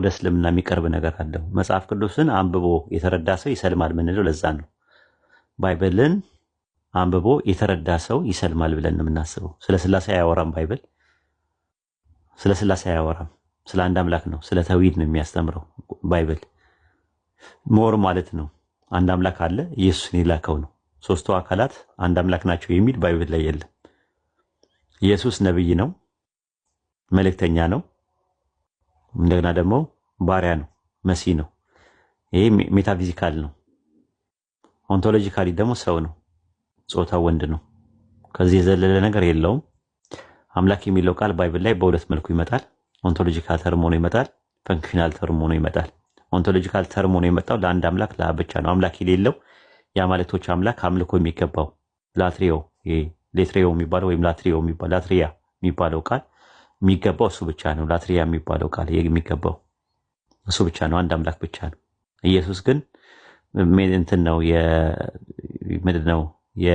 ወደ እስልምና የሚቀርብ ነገር አለው። መጽሐፍ ቅዱስን አንብቦ የተረዳ ሰው ይሰልማል ምንለው ለዛ ነው። Bible ን አንብቦ የተረዳ ሰው ይሰልማል ብለን ነው የምናስበው። ስለ ስላሴ አያወራም Bible፣ ስለ ስላሴ አያወራም። ስለ አንድ አምላክ ነው፣ ስለ ተውሂድ ነው የሚያስተምረው Bible more ማለት ነው። አንድ አምላክ አለ፣ ኢየሱስን የላከው ነው። ሶስቱ አካላት አንድ አምላክ ናቸው የሚል Bible ላይ የለም። ኢየሱስ ነብይ ነው፣ መልእክተኛ ነው፣ እንደገና ደግሞ ባሪያ ነው፣ መሲህ ነው። ይሄ metaphysical ነው። Ontologically ደግሞ ሰው ነው፣ ጾታው ወንድ ነው። ከዚህ የዘለለ ነገር የለውም። አምላክ የሚለው ቃል Bible ላይ በሁለት መልኩ ይመጣል። Ontological term ሆኖ ይመጣል፣ functional term ሆኖ ይመጣል። Ontological term ሆኖ የመጣው ለአንድ አምላክ ለአብ ብቻ ነው። አምላክ የሌለው የአማልክቶች አምላክ አምልኮ የሚገባው ላትሪዮ፣ ሌትሪዮ የሚባለው ወይም ላትሪዮ የሚባለው ላትሪያ የሚባለው ቃል የሚገባው እሱ ብቻ ነው። ላትሪያ የሚባለው ቃል የሚገባው እሱ ብቻ ነው። አንድ አምላክ ብቻ ነው። ኢየሱስ ግን እንትን ነው፣ ምንድን ነው፣ የ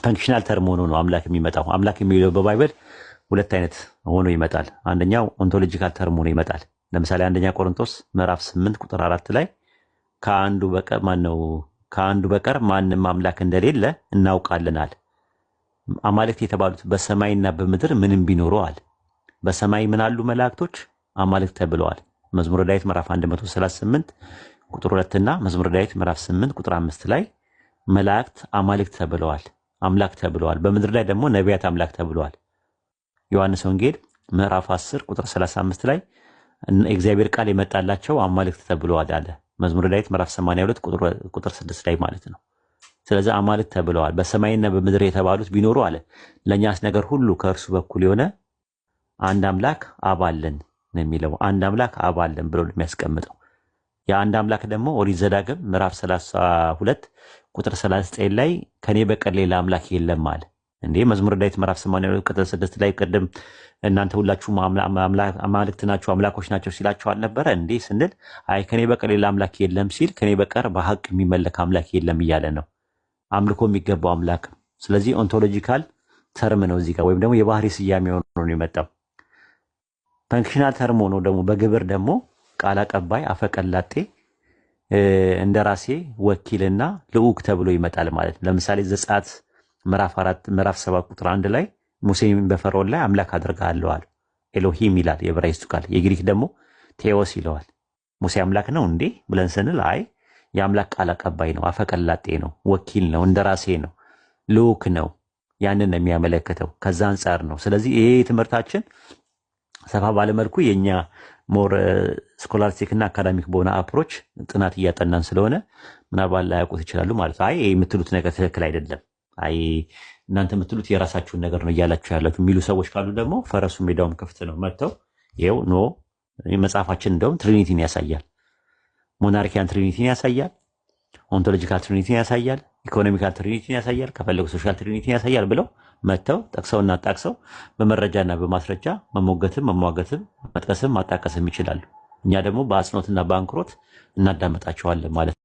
functional term ሆኖ ነው አምላክ የሚመጣው። አምላክ የሚለው በ Bible ሁለት አይነት ሆኖ ይመጣል። አንደኛው ontological term ሆኖ ይመጣል። ለምሳሌ አንደኛ ቆሮንቶስ ምዕራፍ 8 ቁጥር 4 ላይ ከአንዱ በቀር ማነው ከአንዱ በቀር ማንም አምላክ እንደሌለ እናውቃለናል። አማልክት የተባሉት በሰማይና በምድር ምንም ቢኖሩ አለ። በሰማይ ምን አሉ? መላእክቶች አማልክት ተብለዋል። መዝሙረ ዳዊት ምዕራፍ 138 ቁጥር 2 እና መዝሙረ ዳዊት ምዕራፍ 8 ቁጥር 5 ላይ መላእክት አማልክት ተብለዋል፣ አምላክ ተብለዋል። በምድር ላይ ደግሞ ነቢያት አምላክ ተብለዋል። ዮሐንስ ወንጌል ምዕራፍ 10 ቁጥር 35 ላይ እግዚአብሔር ቃል የመጣላቸው አማልክት ተብለዋል አለ። መዝሙረ ዳዊት ምዕራፍ 82 ቁጥር 6 ላይ ማለት ነው። ስለዚህ አማልክት ተብለዋል። በሰማይና በምድር የተባሉት ቢኖሩ አለ፣ ለእኛስ ነገር ሁሉ ከእርሱ በኩል የሆነ አንድ አምላክ አብ አለን ነው የሚለው። አንድ አምላክ አብ አለን ብሎ የሚያስቀምጠው የአንድ አምላክ ደግሞ ኦሪት ዘዳግም ምዕራፍ 32 ቁጥር 39 ላይ ከኔ በቀር ሌላ አምላክ የለም አለ። እንዴ፣ መዝሙረ ዳዊት ምዕራፍ 82 ቁጥር 6 ላይ ቅድም እናንተ ሁላችሁም አማልክት ናችሁ፣ አምላኮች ናቸው ሲላቸው አልነበረ እንዴ ስንል፣ አይ ከኔ በቀር ሌላ አምላክ የለም ሲል ከኔ በቀር በሀቅ የሚመለክ አምላክ የለም እያለ ነው። አምልኮ የሚገባው አምላክ። ስለዚህ ontological term ነው እዚህ ጋር፣ ወይም ደግሞ የባህሪ ስያሜ ሆኖ ነው የመጣው። Functional term ሆኖ ደግሞ በግብር ደግሞ ቃል አቀባይ፣ አፈቀላጤ፣ እንደራሴ፣ ወኪልና ልዑክ ተብሎ ይመጣል ማለት ነው። ለምሳሌ ዘጸአት ምዕራፍ 4 ምዕራፍ 7 ቁጥር 1 ላይ ሙሴን በፈርዖን ላይ አምላክ አድርግሃለሁ አለ። ኤሎሂም ይላል የዕብራይስጡ ቃል፣ የግሪክ ደግሞ ቴዎስ ይለዋል። ሙሴ አምላክ ነው እንዴ ብለን ስንል አይ የአምላክ ቃል አቀባይ ነው፣ አፈቀላጤ ነው፣ ወኪል ነው፣ እንደራሴ ነው፣ ልዑክ ነው። ያንን ነው የሚያመለክተው። ከዛ አንጻር ነው። ስለዚህ ይሄ ትምህርታችን ሰፋ ባለመልኩ የኛ more scholastic እና academic በሆነ approach ጥናት እያጠናን ስለሆነ ምናልባት ላያውቁት ይችላሉ ማለት ነው። አይ ይሄ የምትሉት ነገር ትክክል አይደለም፣ አይ እናንተ የምትሉት የራሳችሁን ነገር ነው እያላችሁ ያላችሁ የሚሉ ሰዎች ካሉ ደግሞ ፈረሱ ሜዳውም ክፍት ነው። መጥተው ይኸው no መጽሐፋችን እንደውም Trinity ን ያሳያል፣ Monarchian Trinity ን ያሳያል፣ ontological Trinity ን ያሳያል፣ economical Trinity ን ያሳያል፣ ከፈለጉ social Trinity ን ያሳያል ብለው መጥተው ጠቅሰውና ጣቅሰው በመረጃና በማስረጃ መሞገትም መሟገትም መጥቀስም ማጣቀስም ይችላሉ። እኛ ደግሞ በአጽንኦትና በአንክሮት እናዳመጣቸዋለን ማለት ነው።